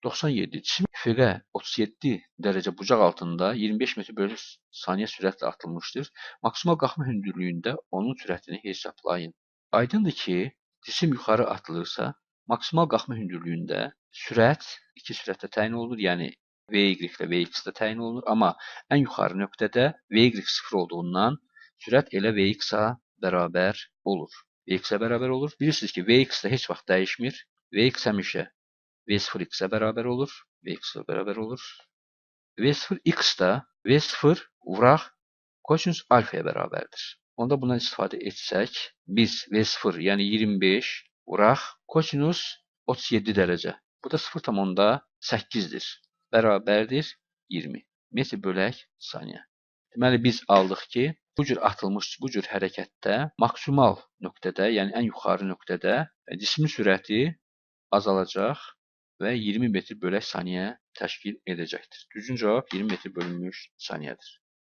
97. Cisim üfüqə 37 dərəcə bucaq altında 25 metr bölü saniyə sürətlə atılmışdır. Maksimal qalxma hündürlüyündə onun sürətini hesablayın. Aydındır ki, cisim yuxarı atılırsa, maksimal qalxma hündürlüyündə sürət iki sürətdə təyin olunur, yəni VY ilə VX-də təyin olunur, amma ən yuxarı nöqtədə VY 0 olduğundan sürət elə VX-a bərabər olur. VX-ə bərabər olur. Bilirsiniz ki, VX də heç vaxt dəyişmir. VX həmişə V0x-ə bərabər olur. VX-ə bərabər olur. V0x da V0 vuraq kosinus alfaya bərabərdir. Onda bundan istifadə etsək, biz V0, yəni 25 vuraq kosinus 37 dərəcə. Bu da 0,8-dir. Bərabərdir 20 metr bölək saniyə. Deməli, biz aldıq ki, bu cür atılmış, bu cür hərəkətdə maksimal nöqtədə, yəni ən yuxarı nöqtədə cismin sürəti azalacaq və 20 metr bölək saniyə təşkil edəcəkdir. Düzgün cavab 20 metr bölünmüş saniyədir.